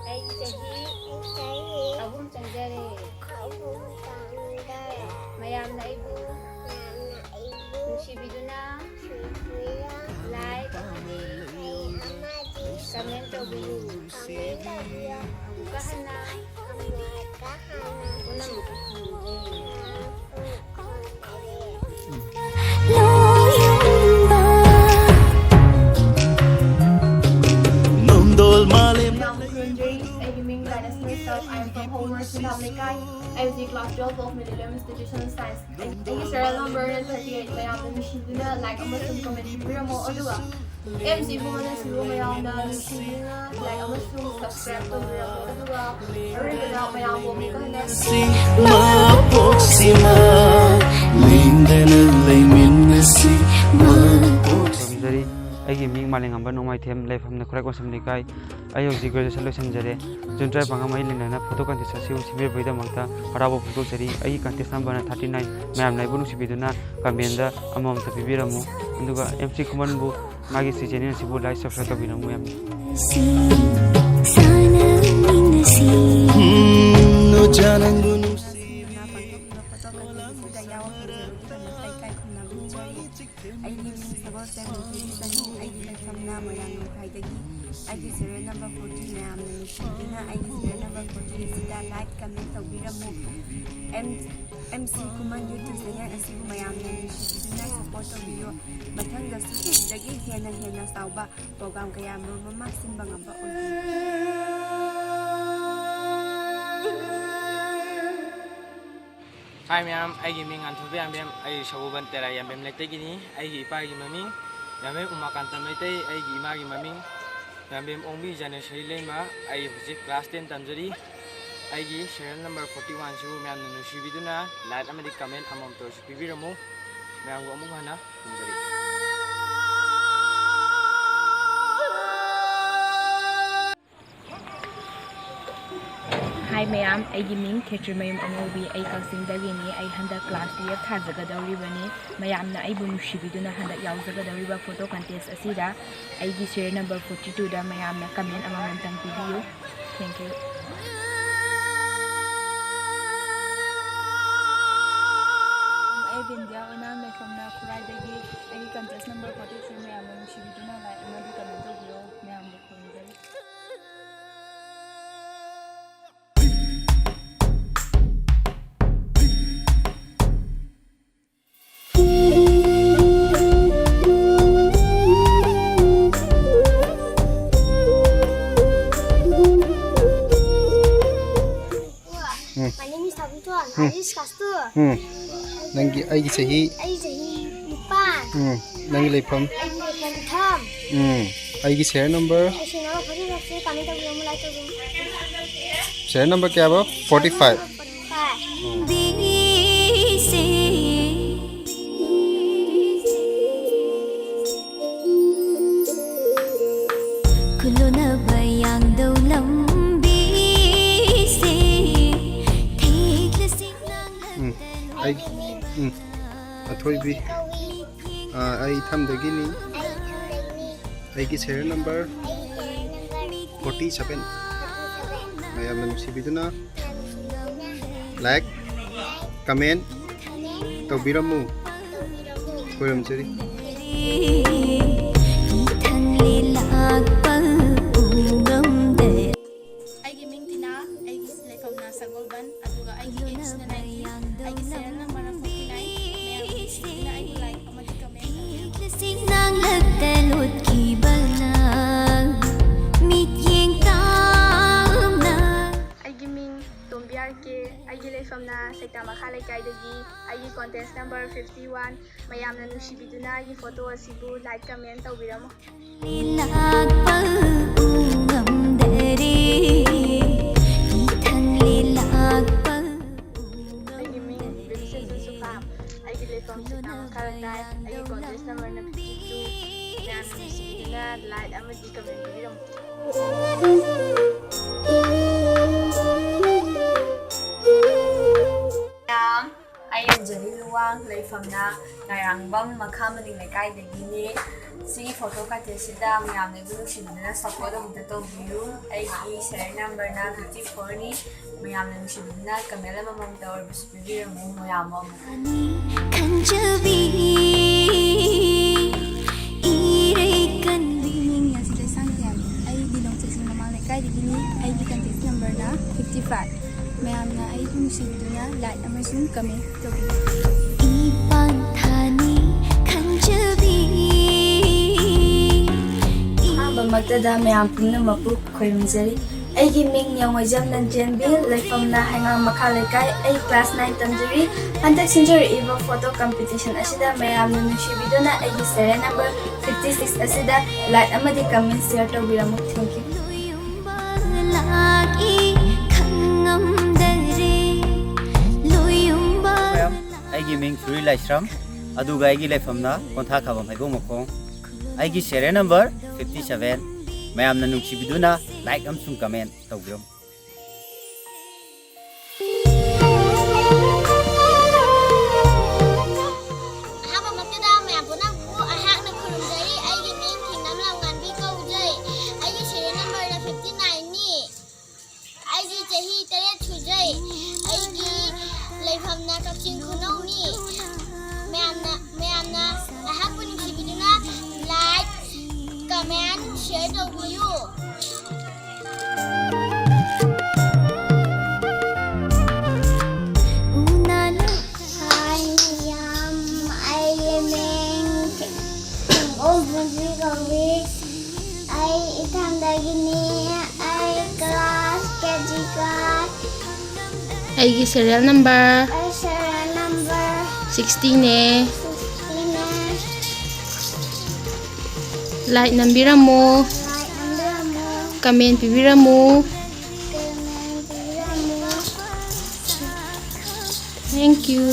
ꯑꯩꯒꯤ ꯆꯍꯤ ꯑꯩ ꯆꯍꯤ ꯑꯍꯨꯝ ꯆꯪꯖꯔꯦ꯫ ꯑꯍꯨꯝ ꯆꯪꯖꯔꯦ꯫ ꯃꯌꯥꯝꯅ ꯑꯩꯕꯨ ꯃꯌꯥꯝꯅ ꯑꯩꯕꯨ ꯅꯨꯡꯁꯤꯕꯤꯗꯨꯅ ꯅꯨꯡꯁꯤꯕꯤꯗꯨꯅ like ꯑꯃꯗꯤ like ꯑꯃꯗꯤ comment ꯇꯧꯕꯤꯌꯨ꯫ Comment ꯇꯧꯕꯤꯌꯨ꯫ ꯑꯃꯨꯛꯀ ꯍꯟꯅ ꯑꯃꯨꯛꯀ ꯍꯟꯅ ꯄꯨꯝꯅꯃꯛ ꯈꯪꯍꯟꯖꯔꯤ꯫ ꯅꯣꯡꯗꯣꯜ ꯃꯥꯂꯦꯝ ꯌꯥꯝ ꯈꯨꯔꯨꯝꯖꯔꯤ꯫ ꯑꯩꯒꯤ ꯃꯤꯡ ꯂꯥꯏꯅꯁꯃꯤ ꯁꯔꯐ꯫ I am from Homer Singgam ꯂꯩꯀꯥꯏ꯫ ꯑꯩ ꯍꯧꯖꯤꯛ class twelve of Millennium Institution of Science꯫ ꯑꯩ-, ꯑꯩꯒꯤ serial number ꯅ thirty eight꯫ ꯃꯌꯥꯝꯅ ꯅꯨꯡꯁꯤꯕꯤꯗꯨꯅ like ꯑꯃꯁꯨꯡ comment ꯄꯤꯕꯤꯔꯝꯃꯣ꯫ ꯑꯗꯨꯒ ꯑꯦꯝ ꯁꯤ ꯕꯨ ꯅꯨꯡꯁꯤꯕ ꯃꯌꯥꯝꯅ ꯅꯨꯡꯁꯤꯕꯤꯗꯨꯅ like ꯑꯃꯁꯨꯡ subscribe ꯇꯧꯕꯤꯔꯝꯃꯣ꯫ ꯑꯗꯨꯒ ꯑꯔꯣꯏꯕꯗ ꯃꯌꯥꯝꯕꯨ ꯑꯃꯨꯛꯀ ꯍꯟꯅ ꯃꯄꯣꯛꯁꯤꯃ ꯂꯦꯡꯗꯅ ꯂꯩꯃꯤꯟꯅꯁꯤ꯫ ꯃꯄꯣꯛ ꯈꯨꯔꯨꯝꯖꯔꯤ꯫ ꯑꯩꯒꯤ ꯃꯤꯡ ꯃꯥꯂꯦꯝꯉꯝꯕ ꯅꯣꯡꯃꯥꯏꯊꯦꯝ, ꯂꯩꯐꯝꯅ ꯈꯨꯔꯥꯏ ꯀꯣꯟꯁꯝ ꯂꯩꯀꯥꯏ꯫ ꯑꯩ ꯍꯧꯖꯤꯛ graduation ꯂꯣꯏꯁꯤꯟꯖꯔꯦ꯫ June ꯇꯔꯥꯅꯤꯄꯥꯟꯒ ꯃꯔꯤ ꯂꯩꯅꯅ photo contest ꯑꯁꯤꯕꯨ ꯁꯤꯟꯕꯤꯔꯛꯄꯒꯤꯗꯃꯛꯇ ꯍꯔꯥꯎꯕ ꯐꯣꯡꯗꯣꯛꯆꯔꯤ꯫ ꯑꯩꯒꯤ contest number ꯅ thirty nine꯫ ꯃꯌꯥꯝꯅ ꯑꯩꯕꯨ ꯅꯨꯡꯁꯤꯕꯤꯗꯨꯅ comment ꯗ ꯑꯃꯃꯝꯇ ꯄꯤꯕꯤꯔꯝꯃꯨ꯫ ꯑꯗꯨꯒ ꯑꯦꯝ ꯁꯤ ꯈꯨꯃꯟꯕꯨ ꯃꯥꯒꯤ ꯁꯤ channel ꯑꯁꯤꯕꯨ like, subscribe ꯇꯧꯕꯤꯔꯝꯃꯨ ꯌꯥꯝꯅ꯫ ꯎꯝ, ꯑꯣꯖꯥ ꯅꯪꯕꯨ ꯅꯨꯡꯁꯤ꯫ ꯄꯥꯡꯊꯣꯛꯂꯤꯕ photo contest ꯑꯁꯤꯗ ꯌꯥꯎꯕ ꯐꯪꯖꯕꯒꯤꯗꯃꯛꯇ ꯏꯀꯥꯏ ꯈꯨꯝꯅꯕ ꯐꯣꯡꯗꯣꯛꯆꯔꯤ꯫ ꯑꯩꯒꯤ ꯃꯤꯡ ꯁꯒꯣꯜꯁꯦꯝ ꯅꯤꯡꯊꯤꯕꯤ ꯆꯅꯨ꯫ ꯑꯩꯒꯤ ꯂꯩꯐꯝꯅ ꯃꯣꯏꯔꯥꯡ ꯂꯝꯈꯥꯏꯗꯒꯤ꯫ ꯑꯩꯒꯤ serial number forty꯫ ꯃꯌꯥꯝꯅ ꯅꯨꯡꯁꯤꯕꯤꯗꯨꯅ ꯑꯩꯒꯤ serial number forty ꯑꯁꯤꯗ like, comment ꯇꯧꯕꯤꯔꯝꯃꯨ꯫ M, M C Khuman YouTube channel ꯑꯁꯤꯕꯨ ꯃꯌꯥꯝꯅ ꯅꯨꯡꯁꯤꯕꯤꯗꯨꯅ support ꯇꯧꯕꯤꯌꯨ꯫ ꯃꯊꯪꯗꯁꯨ ꯑꯁꯤꯗꯒꯤ ꯍꯦꯟꯅ ꯍꯦꯟꯅ ꯆꯥꯎꯕ program ꯀꯌꯥ ꯃꯔꯨꯝ ꯑꯃ ꯁꯤꯟꯕ ꯉꯝꯕ ꯑꯣꯏꯕꯤꯌꯨ꯫ Hi ꯃꯌꯥꯝ, ꯑꯩꯒꯤ ꯃꯤꯡ ꯉꯥꯟꯊꯣꯏꯕ ꯌꯥꯝꯕꯦꯝ, ꯑꯩ ꯁꯒꯣꯜꯕꯟ ꯇꯦꯔꯥ ꯌꯥꯝꯕꯦꯝ ꯂꯩꯇꯒꯤꯅꯤ꯫ ꯑꯩꯒꯤ ꯏꯄꯥꯒꯤ ꯃꯃꯤꯡ ꯌꯥꯝꯕꯦꯝ ꯎꯃꯥꯀꯥꯟꯇ ꯃꯩꯇꯩ, ꯑꯩꯒꯤ ꯏꯃꯥꯒꯤ ꯃꯃꯤꯡ ꯌꯥꯝꯕꯦꯝ ꯑꯣꯡꯕꯤ ꯖꯅꯦꯁꯔꯤ ꯂꯩꯃ꯫ ꯑꯩ ꯍꯧꯖꯤꯛ class ten ꯇꯝꯖꯔꯤ꯫ ꯑꯩꯒꯤ serial number forty one ꯁꯤꯕꯨ ꯃꯌꯥꯝꯅ ꯅꯨꯡꯁꯤꯕꯤꯗꯨꯅ like ꯑꯃꯗꯤ comment ꯑꯃꯃꯝꯇ ꯑꯣꯏꯔꯁꯨ ꯄꯤꯕꯤꯔꯝꯃꯨ꯫ ꯃꯌꯥꯝꯕꯨ ꯑꯃꯨꯛ ꯍꯟꯅ ꯈꯨꯔꯨꯝꯖꯔꯤ꯫ ꯍꯥꯏ ꯃꯌꯥꯝ, ꯑꯩꯒꯤ ꯃꯤꯡ ꯈꯦꯇ꯭ꯔꯤꯃꯌꯨꯝ ꯑꯉꯧꯕꯤ꯫ ꯑꯩ ꯀꯛꯆꯤꯡꯗꯒꯤꯅꯤ꯫ ꯑꯩ ꯍꯟꯗꯛ class twelve ꯊꯥꯖꯒꯗꯧꯔꯤꯕꯅꯤ꯫ ꯃꯌꯥꯝꯅ ꯑꯩꯕꯨ ꯅꯨꯡꯁꯤꯕꯤꯗꯨꯅ ꯍꯟꯗꯛ ꯌꯥꯎꯖꯒꯗꯧꯔꯤꯕ photo contest ꯑꯁꯤꯗ ꯑꯩꯒꯤ serial number forty two ꯗ ꯃꯌꯥꯝꯅ comment ꯑꯃꯃꯝꯇꯪ ꯄꯤꯕꯤꯌꯨ꯫ Thank you꯫ ꯑꯩ ꯕꯤꯟꯗꯤꯌꯥ ꯑꯣꯏꯅꯥꯝ ꯂꯩꯐꯝꯅ ꯈꯨꯔꯥꯏꯗꯒꯤ꯫ ꯑꯩꯒꯤ contest number forty three ꯃꯌꯥꯝꯅ ꯅꯨꯡꯁꯤꯕꯤꯗꯨꯅ like ꯑꯃꯗꯤ comment ꯇꯧꯕꯤꯌꯣ꯫ ꯃꯌꯥꯝꯕꯨ ꯈꯨꯔꯨꯝꯖꯔꯤ꯫ ꯎꯝ꯫ My name is Thabiton. Um. I is class two. ꯎꯝ꯫ ꯅꯪꯒꯤ, ꯑꯩꯒꯤ ꯆꯍꯤ? ꯑꯩ ꯆꯍꯤ ꯅꯤꯄꯥꯟ꯫ ꯎꯝ꯫ ꯅꯪꯒꯤ ꯂꯩꯐꯝ? ꯑꯩꯒꯤ ꯂꯩꯐꯝ ꯏꯊꯝ꯫ ꯎꯝ꯫ ꯑꯩꯒꯤ serial number? ꯑꯩ serial number forty five ꯁꯦ comment ꯇꯧꯕꯤꯔꯝꯃꯨ, like ꯇꯧꯕꯤꯔꯝꯃꯨ꯫ Serial number ꯀꯌꯥꯕ? Forty five. Forty five꯫ ꯎꯝ꯫ ꯎꯝ꯫ ꯑꯩ, ꯎꯝ꯫ ꯑꯊꯣꯏꯕꯤ꯫ ꯀꯧꯏ꯫ ꯑꯥ, ꯑꯩ ꯏꯊꯝꯗꯒꯤꯅꯤ꯫ ꯑꯩ ꯏꯊꯝꯗꯒꯤꯅꯤ꯫ ꯑꯩꯒꯤ serial number ꯑꯩꯒꯤ serial number forty seven꯫ Forty seven꯫ ꯃꯌꯥꯝꯅ ꯅꯨꯡꯁꯤꯕꯤꯗꯨꯅ ꯃꯌꯥꯝꯅ ꯅꯨꯡꯁꯤꯕꯤꯗꯨꯅ like, comment comment ꯇꯧꯕꯤꯔꯝꯃꯨ꯫ ꯇꯧꯕꯤꯔꯝꯃꯨ꯫ ꯈꯣꯏꯔꯝꯖꯔꯤ꯫ ꯑꯩꯒꯤ ꯃꯤꯡ ꯇꯤꯅꯥ, ꯑꯩꯒꯤ ꯂꯩꯐꯝꯅ ꯁꯒꯣꯜꯕꯟ, ꯑꯗꯨꯒ ꯑꯩꯒꯤ age ꯅ nineteen, ꯑꯩꯒꯤ serial number ꯅ forty nine꯫ ꯃꯌꯥꯝ ꯅꯨꯡꯁꯤꯕꯤꯗꯨꯅ ꯑꯩꯕꯨ like ꯑꯃꯗꯤ comment ꯇꯧꯕꯤꯔꯝꯃꯨ꯫ ꯑꯩꯒꯤ ꯃꯤꯡ ꯇꯣꯝꯕꯤ ꯑꯥꯔ ꯀꯦ, ꯑꯩꯒꯤ ꯂꯩꯐꯝꯅ ꯁꯩꯇꯥ ꯃꯈꯥ ꯂꯩꯀꯥꯏꯗꯒꯤ꯫ ꯑꯩꯒꯤ contest number fifty one꯫ ꯃꯌꯥꯝꯅ ꯅꯨꯡꯁꯤꯕꯤꯗꯨꯅ ꯑꯩꯒꯤ photo ꯑꯁꯤꯕꯨ like, comment ꯇꯧꯕꯤꯔꯝꯃꯨ꯫ ꯑꯩꯒꯤ ꯃꯤꯡ ꯕꯤꯝꯁꯦꯟ ꯁꯨꯈꯥꯝ꯫ ꯑꯩꯒꯤ ꯂꯩꯐꯝ ꯁꯤꯇꯥ ꯃꯈꯥ ꯂꯩꯀꯥꯏ꯫ ꯑꯩꯒꯤ contest number ꯅ fifty two꯫ ꯃꯌꯥꯝꯅ ꯅꯨꯡꯁꯤꯕꯤꯗꯨꯅ like ꯑꯃꯗꯤ comment ꯄꯤꯕꯤꯔꯝꯃꯨ꯫ ꯃꯐꯝꯅ ꯉꯥꯏꯔꯥꯡꯕꯝ ꯃꯈꯥ ꯃꯅꯤꯡ ꯂꯩꯀꯥꯏꯗꯒꯤꯅꯤ꯫ ꯁꯤꯒꯤ photo contest ꯁꯤꯗ ꯃꯌꯥꯝꯅ ꯑꯩꯕꯨ ꯅꯨꯡꯁꯤꯕꯤꯗꯨꯅ support ꯑꯃꯨꯛꯇ ꯇꯧꯕꯤꯌꯨ꯫ ꯑꯩꯒꯤ serial number ꯅ fifty four ꯅꯤ꯫ ꯃꯌꯥꯝꯅ ꯅꯨꯡꯁꯤꯕꯤꯗꯨꯅ comment ꯑꯃꯃꯝꯇ ꯑꯣꯏꯔꯕꯁꯨ ꯄꯤꯕꯤꯔꯝꯃꯨ ꯃꯌꯥꯝ ꯑꯃ꯫ ꯈꯟꯖꯕꯤ ꯏꯔꯩ ꯀꯟꯕꯤ꯫ ꯃꯤꯡ ꯌꯥꯁꯤꯗ ꯁꯥꯡꯈꯤꯌꯥꯅꯤ꯫ ꯑꯩ ꯗꯤꯂꯣꯡ ꯆꯦꯁꯤꯡ ꯃꯃꯥꯡ ꯂꯩꯀꯥꯏꯗꯒꯤꯅꯤ꯫ ꯑꯩꯒꯤ contest number ꯅ fifty five꯫ ꯃꯌꯥꯝꯅ ꯑꯩꯕꯨ ꯅꯨꯡꯁꯤꯕꯤꯗꯨꯅ like ꯑꯃꯁꯨꯡ comment ꯇꯧꯕꯤꯌꯨ꯫ ꯏꯄꯥꯟ ꯊꯥꯅꯤ ꯈꯟꯖꯕꯤ꯫ ꯑꯍꯥꯟꯕꯃꯛꯇꯗ ꯃꯌꯥꯝ ꯄꯨꯝꯅꯃꯛꯄꯨ ꯈꯣꯏꯔꯨꯝꯖꯔꯤ꯫ ꯑꯩꯒꯤ ꯃꯤꯡ ꯌꯥꯉꯣꯏꯖꯝ ꯂꯟꯆꯦꯟꯕꯤ, ꯂꯩꯐꯝꯅ ꯍꯩꯉꯥꯡ ꯃꯈꯥ ꯂꯩꯀꯥꯏ꯫ ꯑꯩ class nine ꯇꯝꯖꯔꯤ꯫ ꯍꯟꯗꯛ ꯁꯤꯟꯖꯔꯛꯏꯕ photo competition ꯑꯁꯤꯗ ꯃꯌꯥꯝꯅ ꯅꯨꯡꯁꯤꯕꯤꯗꯨꯅ ꯑꯩꯒꯤ serial number fifty six ꯑꯁꯤꯗ like ꯑꯃꯗꯤ comment share ꯇꯧꯕꯤꯔꯝꯃꯨ꯫ Thank you꯫ ꯂꯣꯌꯨꯝꯕ ꯂꯥꯛꯏ ꯈꯪꯉꯝꯗꯔꯦ꯫ ꯂꯣꯌꯨꯝꯕ ꯃꯌꯥꯝ, ꯑꯩꯒꯤ ꯃꯤꯡ ꯁꯨꯔꯤ ꯂꯥꯏꯁ꯭ꯔꯝ, ꯑꯗꯨꯒ ꯑꯩꯒꯤ ꯂꯩꯐꯝꯅ ꯀꯣꯟꯊꯥ ꯈꯥꯕꯝ ꯍꯩꯕꯣꯡ ꯃꯈꯣꯡ꯫ ꯑꯩꯒꯤ serial number fifty seven꯫ ꯃꯌꯥꯝꯅ ꯅꯨꯡꯁꯤꯕꯤꯗꯨꯅ like ꯑꯃꯁꯨꯡ comment ꯇꯧꯕꯤꯔꯝꯃꯨ꯫ ꯑꯍꯥꯟꯕꯃꯛꯇꯗ ꯃꯌꯥꯝ ꯄꯨꯝꯅꯃꯛꯄꯨ ꯑꯩꯍꯥꯛꯅ ꯈꯨꯔꯨꯝꯖꯔꯤ꯫ ꯑꯩꯒꯤ ꯃꯤꯡ ꯊꯤꯡꯅꯝ ꯂꯝꯉꯥꯟꯕꯤ ꯀꯧꯖꯩ꯫ ꯑꯩꯒꯤ serial number ꯅ fifty nine ꯅꯤ꯫ ꯑꯩꯒꯤ ꯆꯍꯤ ꯇꯔꯦꯠ ꯁꯨꯖꯩ꯫ ꯑꯩꯒꯤ ꯂꯩꯐꯝꯅ ꯀꯛꯆꯤꯡ ꯈꯨꯅꯧꯅꯤ꯫ ꯃꯌꯥꯝꯅ, ꯃꯌꯥꯝꯅ ꯑꯩꯍꯥꯛꯄꯨ ꯅꯨꯡꯁꯤꯕꯤꯗꯨꯅ like, comment, share ꯇꯧꯕꯤꯌꯨ꯫ ꯎꯅ ꯂꯩ- Hi ꯃꯌꯥꯝ, ꯑꯩꯒꯤ ꯃꯤꯡ ꯊꯤꯡꯒꯣꯡ ꯄꯨꯟꯁꯤ ꯀꯧꯏ꯫ ꯑꯩ ꯏꯊꯝꯗꯒꯤꯅꯤ꯫ ꯑꯩ class K G ꯀꯥꯏ꯫ ꯑꯩꯒꯤ serial number ꯑꯩ serial number sixty ꯅꯦ꯫ Sixty ꯅꯦ꯫ Like ꯅꯝꯕꯤꯔꯝꯃꯣ꯫ Like ꯅꯝꯕꯤꯔꯝꯃꯣ꯫ Comment ꯄꯤꯕꯤꯔꯝꯃꯨ꯫ Comment ꯄꯤꯕꯤꯔꯝꯃꯣ꯫ Thank you꯫